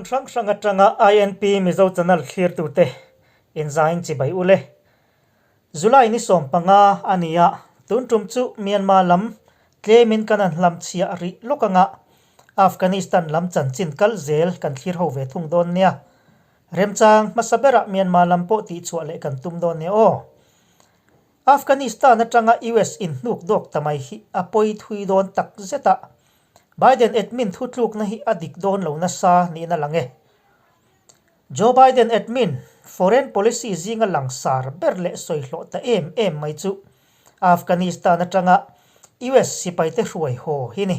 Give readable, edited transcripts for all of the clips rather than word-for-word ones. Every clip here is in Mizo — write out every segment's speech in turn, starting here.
hmun hrang hrang atanga INP Mizo Channel thlirtute inzain chibai u le. July ni 15 a ni a, tun tum chu Myanmar lam tlemin kan han hlam chhiah rih lawk anga Afghanistan lam chanchin kal zel kan thlir ho ve thung dawn nia. Remchang hmasa berah Myanmar lam pawh tihchhuah leh kan tum dawn nia aw. Afghanistan atanga US inhnuk dawk ta mai hi a pawi thui dawn tak zet a, Biden admin thutlukna hi a dik dawn lo nasa niin a lang e. Joe Biden admin foreign policy zinga langsar ber leh sawi hlawh ta em em mai chu Afghanistan atanga US sipaite hruai haw hi ni.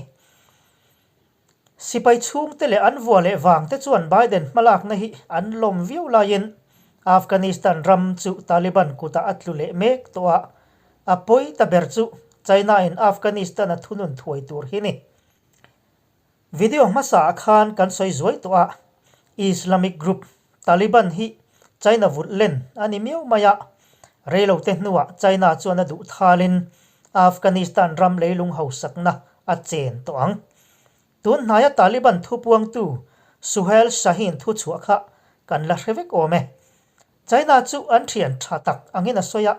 Sipai chhungte leh an vua leh vangte chuan Biden hmalakna hi an lawm viau laiin Afghanistan ram chu Taliban kutah a tlu leh mek tawh a, a pawi ta ber chu China-in Afghanistan a thunun thuai tur hi ni. Video hmasaah khan kan sawi zuai tawh a, Islamic group Taliban hi China vulh len a ni miau mai a, reilote hnuah China chuan a duh thalin Afghanistan ram leilung hausakna a chen tawh ang. Tun hnaia Taliban thupuangtu Suhail Shaheen thuchhuah kha kan la hre vek awm e. China chu an thian tha tak angin a sawi a,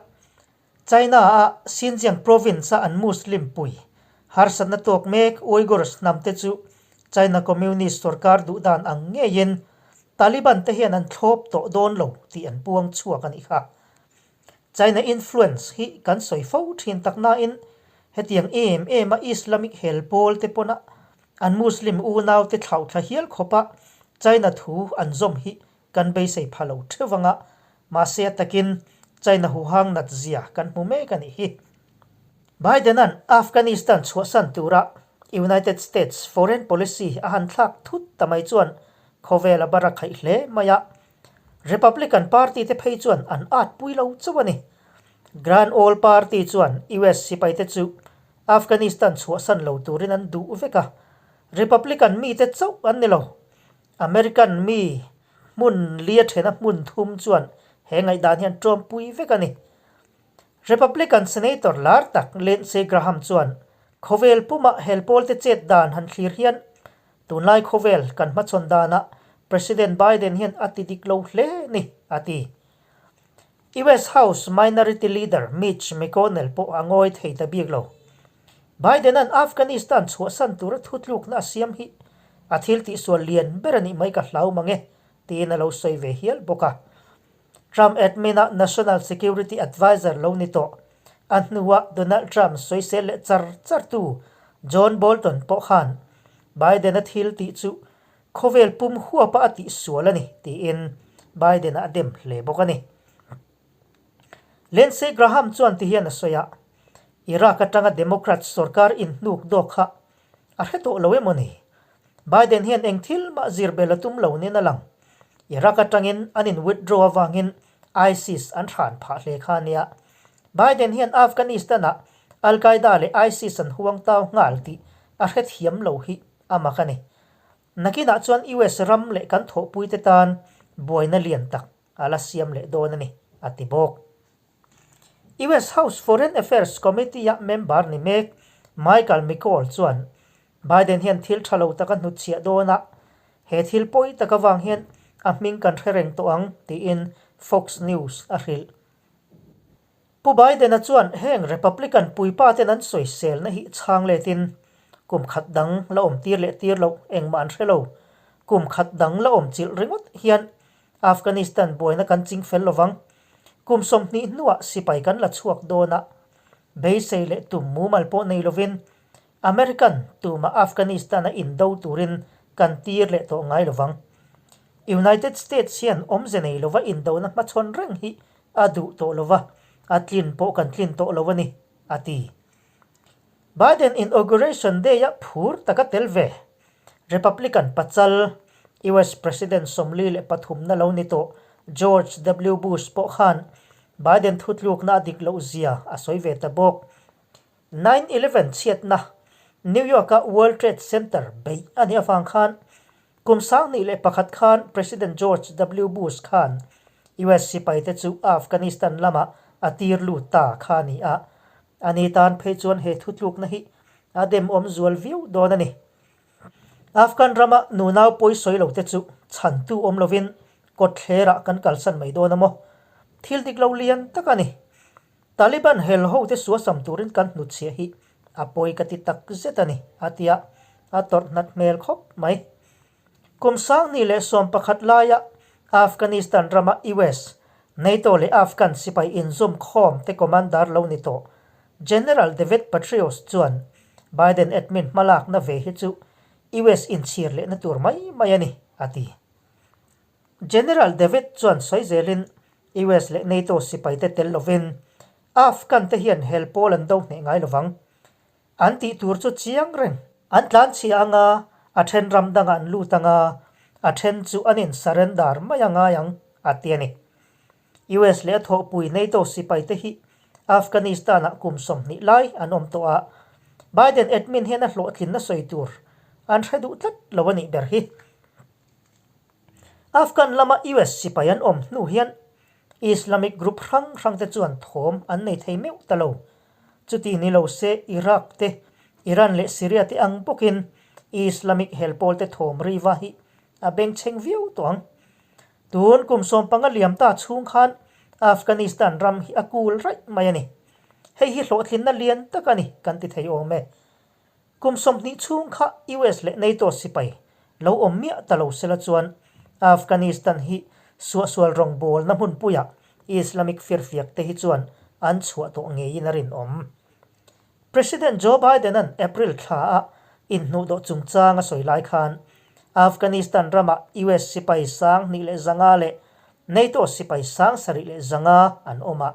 China-a Xinjiang province-a an Muslim pui harsatna tawk mek Uyghurs hnamte chu China Communist sorkar duh dan ang ngeiin Taliban te hian an thlawp tawh dawn lo tih an puang chhuak a nih kha. China influence hi kan sawi fo thin tak nain hetiang em em a Islamic hel pawl te pawna an Muslim unaute thlauhthla hial khawpa China thu an zawm hi kan beisei pha lo theuh anga, mahse a takin China huhang nat zia kan hmu mek a nih hi. Biden-a'n Afghanistan chhuahsan tura United States foreign policy a han thlak thut ta mai chuan khawvel a bar a khaih hle mai a, Republican party te phei chuan an at pui lo chauh a ni. Grand Old Party chuan US sipaite chu Afghanistan chhuahsan lo turin an duh vek a, Republican mite chauh an ni lo. American mi hmun lia thena hmun thum chuan he ngaihdan hian ṭawmpui vek a ni. Republican Senator lar tak Lindsey Graham chuan khawvel puma helpawlte chet dan han thlir hian tunlai khawvel kan hmachhawn danah President Biden hian a ti dik lo hle ni, a ti. US House Minority Leader Mitch McConnell pawh a ngawi thei ta bik lo. Biden-a'n Afghanistan chhuahsan tura thutlukna a siam hi a thil tihsual lian ber a nih mai ka hlau mang e, tiin a lo sawi ve hial bawk a. Trump admin-a National Security Adviser lo ni tawh, a hnua Donald Trump sawisel leh char chartu John Bolton pawh khan Biden-a thil tih chu Khawvel pum huapa a tihsual a ni, tiin Biden-a a dem hle bawk a ni. Lindsey Graham chuan ti hian a sawi a, Iraq atanga Democrat sorkar inhnuk dawk kha a hre tawh lo emaw ni? Biden hian eng thil mah zir bel a tum lo nin a lang. Iraq atangin an in withdraw avangin ISIS an hran phah hle kha a nia. Biden hian Afghanistan-ah Al-Qaeda leh ISIS an huang tau nghal tih a hrethiam lo hi a mak a ni. Nakinah chuan US ram leh kan thawhpuite tan buaina lian tak a la siam leh dawn a ni, a ti bawk. US House Foreign Affairs Committee-a member ni mek Michael McCaul chuan Biden hian thil tha lo tak a hnutchhiah dawn a, he thil pawi tak avang hian a hming kan hre reng tawh ang, tiin Fox News a hrilh. Pu Biden-a chuan heng Republican puipaten an sawiselna hi chhang letin kum khat dang la awm tir leh tir loh engmah an hre lo. Kum khat dang la awm chilh ringawt hian Afghanistan buaina kan ching fel lovang. Kum 20 hnuah sipai kan la chhuak dawn a, beisei leh tum mumal pawh nei lovin American tumah Afghanistan-a indo turin kan tir leh tawh ngai lovang. United States hian awmze nei lova indona hmachhawn reng hi a duh tawh lo va, a tlin pawh kan tlin tawh lo a ni, a ti. Biden inauguration day-a phur taka tel ve Republican pachal US President 43 na lo ni tawh George W. Bush pawh khan Biden thutlukna a dik loh zia a sawi ve ta bawk. 9/11 chhiatna New York-a World Trade Center beih a nih avang khan Kum 2001 khan President George W. Bush khan US sipaite chu Afghanistan lamah a tir lut ta kha a ni a, ani tan phei chuan he thutlukna hi a demawm zual viau dawn a ni. Afghan rama nunau pawi sawi lo te chu chhantu awm lovin kawtthlerah kan kalsan mai dawn a maw? Thil dik lo lian tak a ni. Taliban hel ho te suasam turin kan hnutchhiah hi a pawi ka ti tak zet a ni, a ti a, a tawrh hnat hmel khawp mai. Kum 2011 laia Afghanistan rama US, NATO leh Afghan sipai inzawm khawm te commander lo ni tawh General David Petraeus chuan Biden admin hmalakna ve hi chu US inchhir lehna tur mai mai a ni, a ti. General David chuan sawi zelin US leh NATO sipaite tel lovin Afghan te hian hel pawl an do hneh ngai lovang. An tih tur chu chiang reng. An tlan chhia anga, a then ram dangah an lut anga, a then chu an in surrender mai a ngai ang, a ti a ni. US leh a thawhpui NATO sipaite hi Afghanistan-ah kum 20 lai an awm tawh a, Biden admin hian a hlawhtlinna sawi tur an hre duh tlat lo a nih ber hi. Afghan lama US sipai an awm hnu hian Islamic group hrang hrangte chuan thawm an nei thei meuh ta lo. Chuti ni lo se Iraq te, Iran leh Syria te ang bawkin Islamic hel pawlte thawm riva hi a bengchheng viau tawh ang. Tun kum 15 liam ta chhung khan Afghanistan ram hi a kul raih mai a ni. Hei hi hlawhtlinna lian tak a ni kan ti thei awm e. Kum 20 chhung kha US leh NATO sipai lo awm miah ta lo sela chuan Afghanistan hi suahsual rawngbawlna hmunpuiah Islamic firfiak te hi chuan an chhuah tawh ngeiin a rinawm. President Joe Biden-a'n April thla a inhnuhdawh chungchang a sawi lai khan Afghanistan ramah US sipai 2100 leh NATO sipai 7100 an awm a,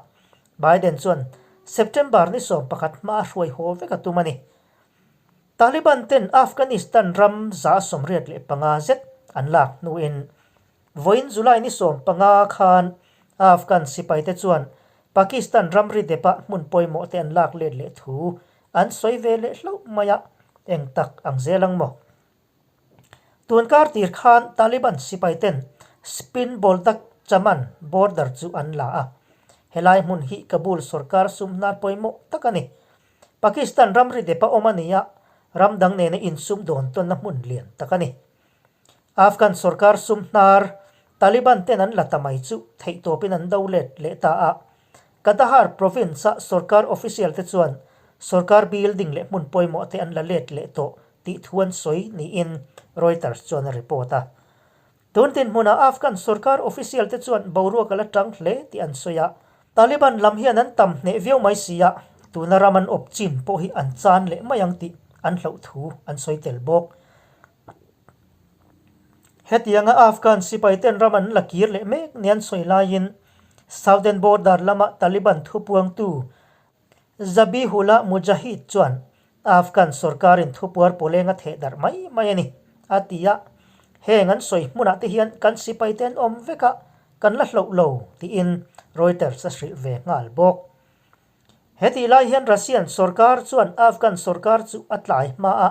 Biden chuan September ni 11 hma a hruai haw vek a tum a ni. Taliban ten Afghanistan ram 85 zet an lak hnuin vawiin July ni 15 khan Afghan sipaite chuan Pakistan ramri depah hmun pawimawh te an lak let leh thu an sawi ve leh hlauh mai a, eng tak ang zel ang maw? Tun kar tir khan Taliban sipai ten Spin Boldak Chaman border chu an la a, helai hmun hi Kabul sorkar sum hnar pawimawh tak a ni. Pakistan ramri depa awm a ni a, ram dang nena insum dawn tawnna hmun lian tak a ni. Afghan sorkar sum hnar Taliban ten an la ta mai chu theihtawpin an do let leh ta a. Kandahar province-a sorkar official te chuan sorkar building leh hmun pawimawh te an la let leh tawh tih thu an sawi niin Reuters chuan a report a. Tun dinhmunah Afghan sorkar official te chuan boruak a la tang hle tih an sawi a. Taliban lam hian an tam hneh viau mai si a, tuna ram an awp chin pawh hi an chan leh mai ang tih an hlauh thu an sawi tel bawk. Hetianga Afghan sipai ten ram an la kir leh mek ni an sawi laiin Southern border lama Taliban thupuangtu Zabihullah Mujahid chuan Afghan sorkarin thupuar pawleng a theh darh mai mai a ni, a ti a. Heng an sawi hmunah te hian kan sipaite an awm vek a, kan la hloh lo, tiin Reuters a hrilh ve nghal bawk. Hetih lai hian Russian sorkar chuan Afghan sorkar chu a tlai hma a,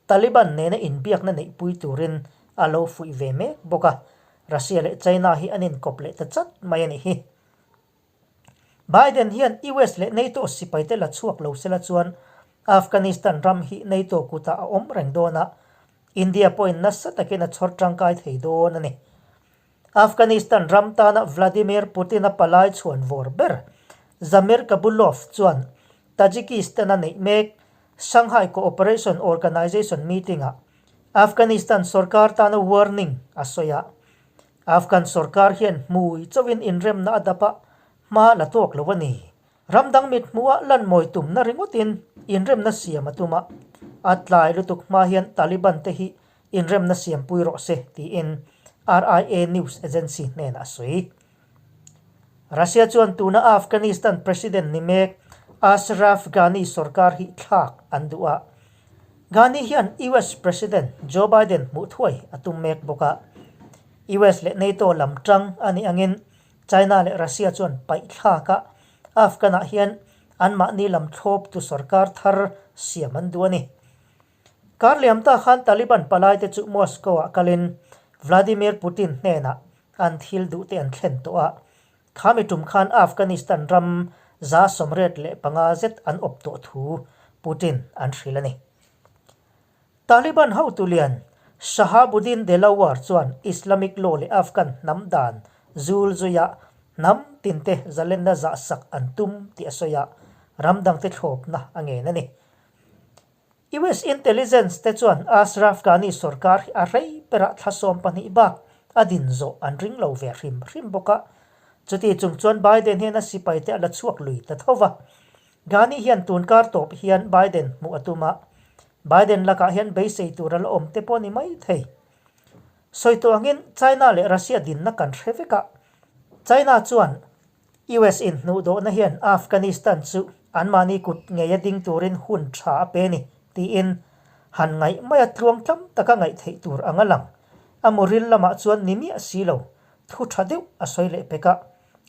Taliban nena inbiakna neihpui turin a lo fuih ve mek bawk a. Russia leh China hi an inkawp leh ta chat mai a nih hi. Biden hian US leh NATO sipaite la chhuak lo sela chuan Afghanistan ram hi NATO kutah a awm reng dawn a, India pawhin nasa takin a chhawr tangkai thei dawn a ni. Afghanistan ram tana Vladimir Putin-a palai chhuan vawr ber Zamir Kabulov chuan Tajikistan-a neih mek Shanghai Cooperation Organization meeting-ah Afghanistan sorkar tana warning a sawi a. Afghan sorkar hian hmui chauhin inremna a dap a, hma la tawk lo a ni. Ram dang mit hmuha lan mawi tumna ringawtin inremna siam a tum a, a tlai lutuk hma hian Taliban te hi inremna siampui rawh se tiin RIA news agency hnenah a sawi. Russia chuan tuna Afghanistan President ni mek Ashraf Ghani sorkar hi thlak an duh a. Ghani hian US President Joe Biden hmuh thuai a tum mek bawk a. US leh NATO lam tang a nih angin China leh Russia chuan paih thlak a, Afghan-ah hian anmahni lam thlawptu sorkar thar siam an duh a ni. Kar liam ta khan Taliban palaite chu Moscow-ah kalin Vladimir Putin hnenah an thil duhte an thlen tawh a. Khami tum khan Afghanistan ram 85 zet an awp tawh thu Putin an hrilh a ni. Taliban hotu lian Shahabuddin Delawar chuan Islamic law leh Afghan hnam dan zul zuia hnam tinte zalenna zahsak an tum tih a sawi a, ram dangte thlawpna a ngen a ni. US intelligence te chuan Ashraf Ghani sorkar hi a rei berah thla 12 bak a din zawh an ring lo ve hrim hrim bawk a. Chuti chung chuan Biden hian a sipai te a la chhuak lui ta tho va. Ghani hian tun kar tawp hian Biden hmuh a tum a, Biden lakah hian beisei tur a la awm te pawh a ni mai thei. Sawi tawh angin China leh Russia dinna kan hre vek a, China chuan US in hnuhdawhna hian Afghanistan chu anmahni kut ngeia ding turin hun tha a pe ni tiin han ngaih mai a tluang tlam taka ngaih theih tur ang a lang. A muril lamah chuan ni miah si lo, thu tha deuh a sawi leh pek a,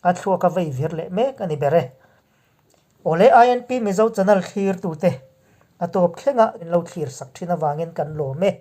a thluak a vei vir leh mek a ni ber e. Awle INP Mizo channel thlir tute a tawp thlenga in lo thlir sak thin avangin kan lawm e.